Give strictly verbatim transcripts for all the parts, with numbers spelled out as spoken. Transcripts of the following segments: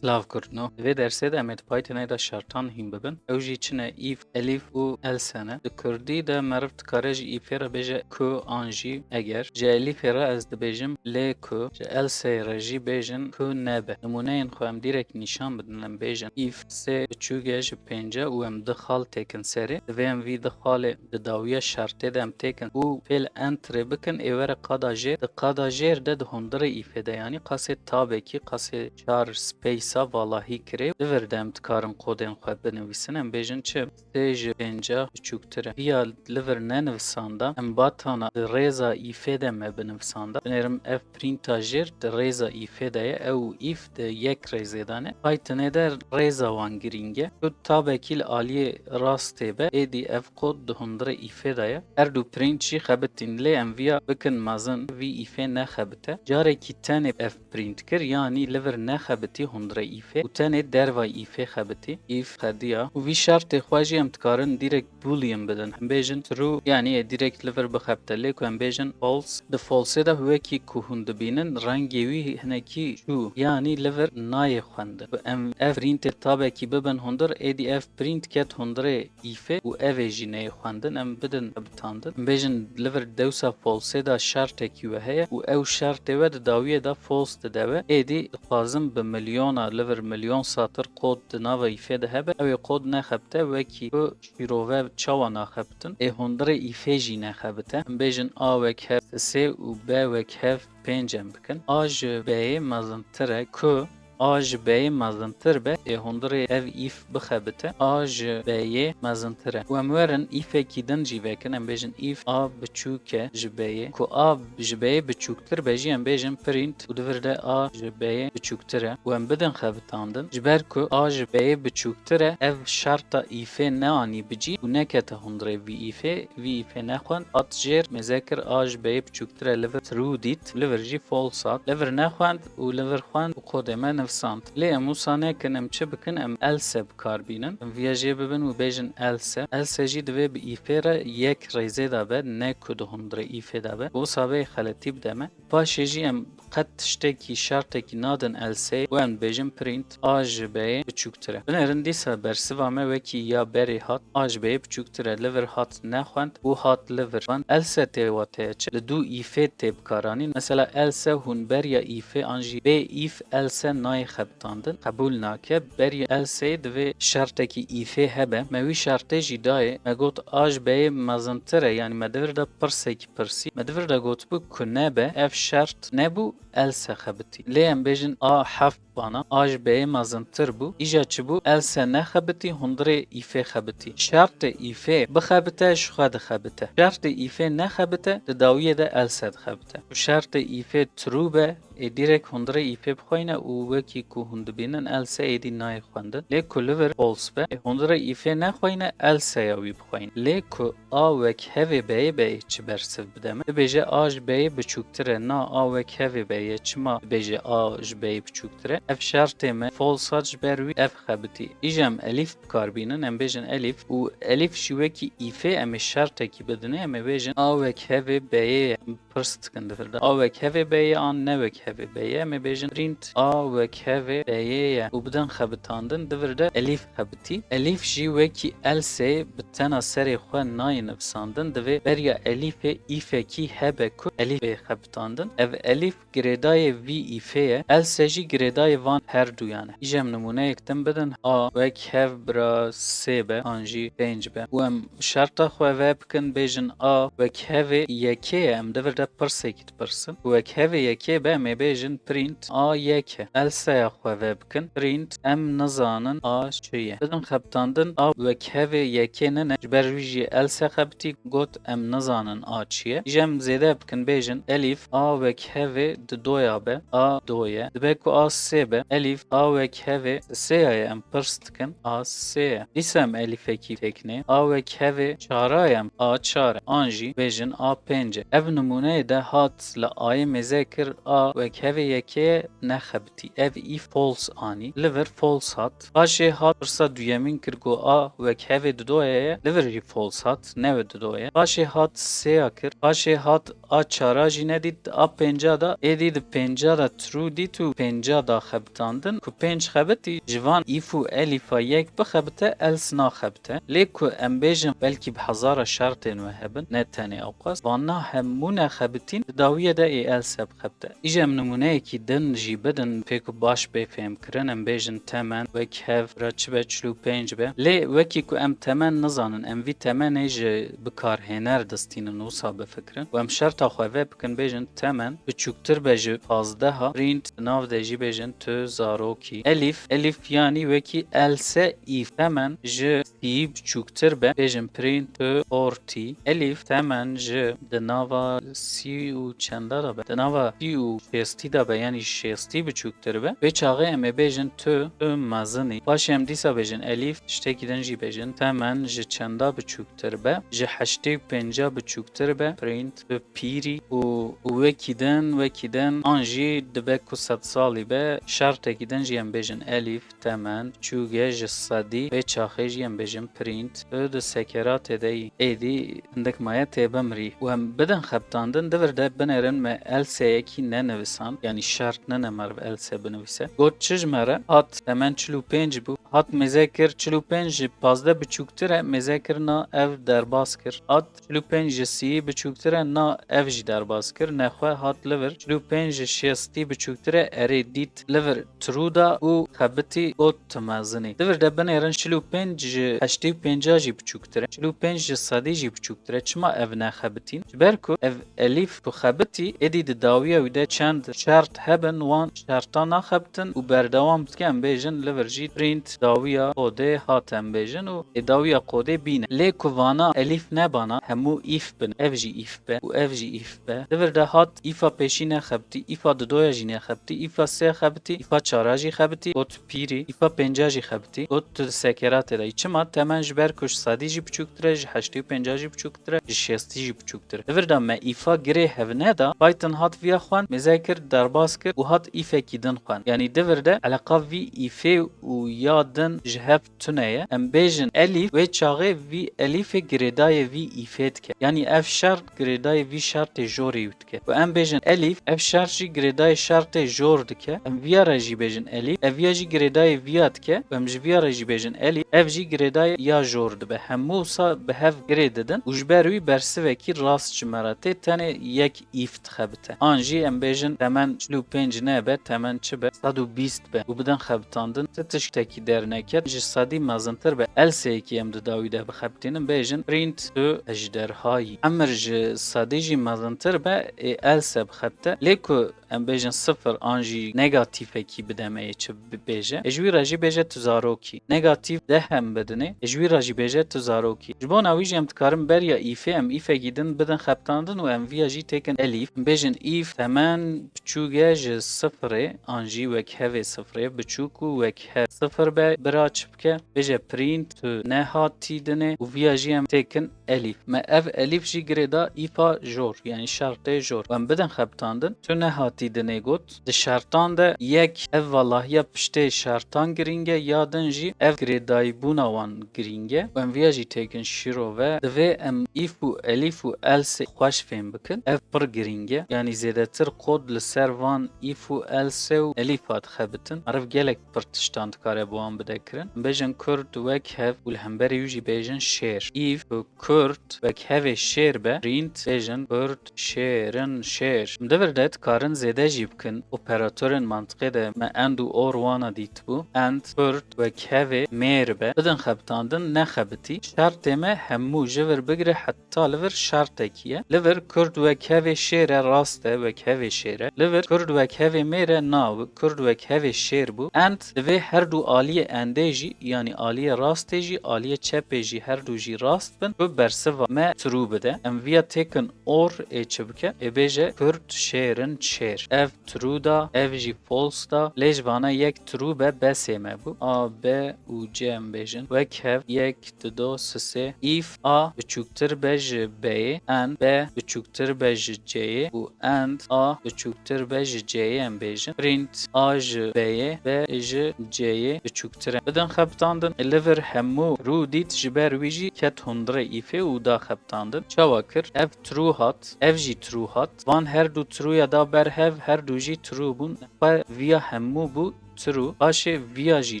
Silav Kurd, no. Di vê dersê de em ê di Pythonê de şertan hîn bibin. Ew jî çi ne? If, elif û else ne. Di kurdî de meriv dikare ji îfê re bêje ku an jî eger. Ji elifê re ez dibêjim lê ku. Ji elseyê re jî bêjin ku nebe. Nimûneyên xwe em dîrek nîşan bidin, em bêjin if sê biçûk e ji pênce û em du xal têkin serê. Divê em vî du xalê di dawiya şertê de em têkin û fêl enterê bikin, ê were qada jêr. Di qada jêr de di hundirê îfê de, yanî qasê tabekî, qasê çar space-a valahî kirê. Li vir de em dikarin kodên xwe binivîsin. Em bêjin çi? Sê ji pêncah biçûktir e. Viya li vir nenivisanda, em batana di rêza îfê de me binivisanda. Binêrim ev printa jêr di rêza îfê de ye. Ew û îf di yek rêzê de ne. Pythonê de rêza wan girîng e. Tu tabekî li aliyê rastê be, êdî ev kod di hundirê îfê de ye. Her du print jî xebitîn, lê em viya bikin mezin, vî îfê nexebite. Carekî tenê ev print kir, yanî li vir nexebitî hundirê îfê û tenê derva îfê xebitî. Îf xediya. Û vî şertê xwe jî em dikarin dîrek boolean bidin. Em bêjin true, yanî ê dîrek li vir bixebite. Lê ku em bêjin false, di falsê de wekî ku hûn dibînin, rengê wî hinekî çû, yanî li vir nayê xwendin. Ku em ev printê tabekî bibin hundir, êdî ev print ket hundirê îfê û ev ê jî neyê xwendin, em bidin xebitandin. Em bêjin li vir dewsa falsê de şertekî we heye û ew şertê we di dawiyê de false dide we. Êdî dixwazim bi milyona, li vir milyon satir kod di nava îfê de hebe, ew ê kod nexebite, wekî ku şîrove çawa naxebitin, ê hundirê îfê jî nexebite. Em bêjin a wek hev sê û b wek hev pênc em bikin. A ji b'yê mezintir e ku a ji b'yê mezintir be, ê hundirê ev îf bixebite, a ji b'yê mezintir e. Û em werin îfekî din jî vekin, em bêjin îf a biçûk e ji b'yê. Ku a ji b'yê biçûktir be jî em bêjin print û di vir de a ji b'yê biçûktir e. Û em bidin xebitandin. Ji ber ku a ji b'yê biçûktir e, ev şerta îfê neanî bi cî û nekete hundirê vî îfê, vî îfê nexwend, hat jêr mêze kir a ji b'yê biçûktir e, li vir true dît, li vir jî false hat. Li vir nexwend û li vir xwend û kodê me nivsand. Lê em wisa nekin, em çi bikin? Em else bi kar bînin. Em viya jê bibin û bêjin else. Else jî divê bi îfê re yek rêzê de be, ne ku di hundirê îfê de be. Wisa vê xeletî bide me. Paşê jî em qet tiştekî, şertekî nadin elseyê û em dibêjin print a ji b'yê biçûktir e. Binêrin dîsa bersiva me wekî ya berê hat, a ji b'yê biçûktir e, li vir hat nexwend û hat li vir xwend. Else tê wateya çi? Li dû îfê tê bikaranîn. Mesela else hûn beriya îfê an jî bê îf else nayê xebitandin. Qebûl nake. Beriya elseyê divê şertekî îfê hebe. Me wî şertê jî dayê. Me got a ji b'yê mezintir e. Yanî me di vir de pirsekî pirsî. Me di vir de gotibû ku nebe, ev şert nebû, else xebitî. Lê em bêjin a heft bana, a ji b'yê mezintir bû. Îja çi bû? Else nexebitî, hundirê îfê xebitî. Şertê îfê bixebite, ji xwe dixebite. Şertê îfê nexebite, di dawiyê de else dixebite. Û şertê îfê true be, ê dîrek hundirê îfê bixweyne û wekî ku hûn dibînin else êdî nayê xwendin. Lê ku li vir false be, ê hundirê îfê nexweyne, elseya wî bixweyne. Lê ku a wek hevê b'yê be, ê çi bersiv bide me? Dibêje a ji b'yê biçûktir e. Na, a wek hevê be ye. Çima dibêje a ji b'yê biçûktir e? Ev şertê me false hat, ji ber wî ev xebitî. Îja em elîf bi kar bînin, em bêjin elîf û elîf jî wekî îfê em ê şertekî bidinê, em ê bêjin a wek hevê b'yê ye. Pirs dikin di vir de. A wek hevê b'yê an ne wek hevê b'yê. Em ê bêjin print a wek hevê b'yê ye û bidin xebitandin, di vir de elîf xebitî. Elîf jî wekî elsê bi tena serê xwe nayê nivisandin, divê beriya elîfê îfekî hebe ku elîf bê xebitandin. Ev elîf girêdayê vî îfê ye. Else jî girêdayê van her duyan e. Îja em nimûneyek din bidin. A wek hev bira sê be, an jî pênc be. Û em şerta xwe ve bikin, bêjin a wek hevê yekê ye. Em di vir de pirsekî dipirsin. Wek hevê yekê be, em ê bêjin print a yek e. Elseya xwe ve bikin. Print em nizanin a çi ye. Bidin xebitandin, a wek hevê yekê nine. Ji ber wî jî else xebitî, got em nizanin a çi ye. Îja em zêde bikin, bêjin elîf a wek hevê didoya be, a do ye. Dibe ku a sê be, elîf a wek hevê sêya ye, em pirs dikin, a sê ye. Dîsa em elîfekî têkinê, a wek hevê çara ye, em a çar e. An jî bêjin a pênc e. Ev nimûneyê de hat li ayê mêze kir, a wek hevê yekê ye, nexebitî. Ev îf false anî. Li vir false hat. Paşê hat pirsa duyemîn kir, got a wek hevê didoya ye, li vir jî false hat, ne wek didoya ye. Paşê hat sêya kir. Paşê hat a çara jî nedît, a pênca da, êdî di pênca da true dît û pênca da xebitandin. Ku pênc xebitî, ji van îf û elîfa yek bixebite, else naxebite. Lê ku em bêjin belkî bi hezara şertên we hebin, ne tenê ewqas, vana hemû nexebitîn, di dawiyê de ê else bixebite. Îje em nimûneyekî din jî bidin, pê ku baş bê fêhmkirin, em bêjin temen, wek hev, ra çi be, çil û pênc be. Lê wekî ku em temen nizanin, em vî temenê ji bikarhêner distînin, wisa bifikirin. Û em şerta xwe vê bikin, bêjin temen biçûktir be ji pazdeha, print di nav de jî bêjin tu zarokî. Elîf, elîf yanî wekî else îf. Temen ji sî biçûktir be, bêjin print tu forty. Elîf temen ji di nava sî û çenda de be, di nava sî û şêstî de be, yanî şêstî biçûktir be. Vê çaxê em ê bêjin tu, tu mezin î. Paşê em dîsa bêjin elîf, tiştekî din jî bêjin temen ji çenda biçûktir be, ji heştê û pênca biçûktir be, print tu pîr î û, û wekî din, wekî din, an jî dibe ku sed salî be, şertekî din jî em bêjin elîf, temen, çûge ji sedî, vê çaxê jî em bêjin print, tu di sekeratê de yî. Êdî hindik maye tê bimirî. Û em bidin xebitandin, di vir de binêrin me elseyekî nenivisan, yanî şert nine meriv else binivîse. Got çi ji me re? Hat temen çil û pênc bû. Hat mêze kir çil û pênc ji pazdeh biçûktir e, mêze kir na ev derbas kir. Hat çil û pênc ji sî biçûktir e, na ev jî derbas kir. Nexwe hat li vir çil û pênc ji şêstî biçûktir e, erê dît li vir true da û xebitî got tu mezin î. Di vir de binêrin çil û pênc ji heştê û pênca jî biçûktir e, çil û pênc ji sedî jî biçûktir e. Çima ev nexebitîn? Ji ber ku ev elîf ku xebitî, êdî di dawiya wî de çend şert hebin, wan şerta naxebitin û berdewam dike, em bêjin li vir jî print dawiya kodê hat em bêjin û ê dawiya kodê bîne. Lê ku vana elîf nebana, hemû îf bin, ev jî îf be û ev jî îf be. Di vir de hat îfa pêşî nexebitî, îfa didoya jî nexebitî, îfa sê xebitî, îfa çara jî xebitî, got pîrî, îfa pênca jî xebitî, got tu di sekeratê de yî. Çima? Temen ji ber ku ji sedî jî biçûktir e, ji heştê û pênca jî biçûktir e, ji şêstî jî biçûktir e. Di vir de me îfa girê hev neda, Python hat viya xwend, mêze kir, derbas kir û hat îfekî din xwend. Yanî di vir de eleqa vî îfê û ya din ji hev tune ye. Em bêjin elîf, wê çaxê vî elîfê girêdayê vî îfê dike. Yanî ev şert girêdayê vî şertê jorê wî dike. Û em bêjin elîf, ev şert jî girêdayê şertê jor dike. Em viya re jî bêjin elîf, ev viya jî girêdayê viya dike. Û em ji viya re jî bêjin elîf, ev jî girêdayê ya jor dibe. Hemû wisa bi hev girê didin û ji ber wî bersivekî rast ji me re tê, tenê yek îf dixebite. An jî em bêjin temen çil û pênc nebe, temen çi be? Sed û bîst be û bidin xebitandin. Ti tiştekî derneket ji sedî mezintir be, elseyekî em di dawî de bixebitînin, bêjin print tu ejderha yî. Emir ji sedî jî mezintir be, ê else bixebite. Lê ku em bêjin sifir an jî negatîfekî bide me yê çi bibêje, ê ji wî re jî bêje tu zarokî. Negatîf deh em bidinê, ê ji wî re jî bêje tu zarokî. Ji bona wî jî em dikarin beriya îfê em îfekî din bidin xebitandin û em viya jî têkin elîf. Em bêjin îf temen biçûk e ji sifirê an jî wek hevê sifirê, biçûk û wek hev sifir be, bira çi bike? Bêje print tu nehatî dinê û viya jî em têkin elîf. Me ev elîf jî girêda îfa jor, yanî şertê jor. Em bidin xebitandin. Tu nehatî dinê got. Di şertan de yek ev valahiya piştê şertan girîng e, ya din jî ev girêdayîbûna wan girîng e. Em viya jî têkin şîrove. Divê em îf û elîf û elsê xweş fêm bikin. Ev pir girîng e. Yanî zêdetir kod li ser van îf û else û elîfa dixebitin. Meriv gelek pir tiştan dikare bi wan bide kirin. Em bêjin kurd wek hev û li hemberî wî jî bêjin şêr. Îf û kurd wek hevê şêr be, rînd bêjin kurd şêr in şêr. Em di vir de dikarin zêde jî bikin. Operatorên mantiqê de me and û or wana dîtibû. And kurd wek hevê mêr be. Bidin xebitandin, nexebitî. Şertê me hemû ji vir bigire heta li vir şertekî ye. Li vir kurd wek hevê şêr e, rast e, wek hevê şêr e. Li vir kurd wek hevê mêr e, na, kurd wek hevê şêr bû. And divê her du aliyê endê jî, yanî aliyê rastê jî, aliyê çepê jî, her du jî rast bin, ku bersiva me true bide. Em viya têkin or ê çi bike? Ê bêje kurd şêr in şêr. Ev true da, ev jî false da. Lê ji vana yek true be, besê me bû. A, B û C em bêjin. Wek hev yek, dido, sisê. If A biçûktir be ji B'yê, and B biçûktir be ji C'yê û and A biçûktir be ji C'yê em bêjin. Print A ji B'yê, B ji C'yê biçûktir tire bidin xebitandin. Li vir hemû rû dît, ji ber wî jî ket hundirê îfê û da xebitandin. Çawa kir? Ev tirû hat, ev jî tirû hat. Van her du tirûya da ber hev, her du jî tirû bûn. Xwe viya hemû bû tirû. Paşê viya jî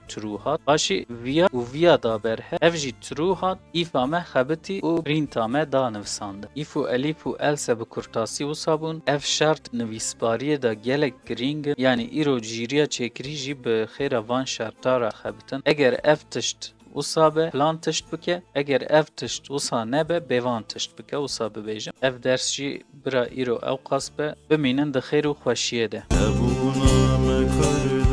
tirû hat. Paşê viya û viya da ber hev, ev jî tirû hat. Îfa me xebitî û prînta me da nivisandin. Îf û elîf û else bi kurtasî wisa bûn. Ev şert nivîsbariyê de gelek girîng in. Yanî îro cîriya çêkirî jî bi xêra van şerta re xebitin. Eger ev tişt wisa be, filan tişt bike. Eger ev tişt wisa nebe, bêvan tişt bike, wisa bibêjim. Ev ders jî bira îro ewqas be. Bimînin di xêr û xweşiyê de. Hebûna me kar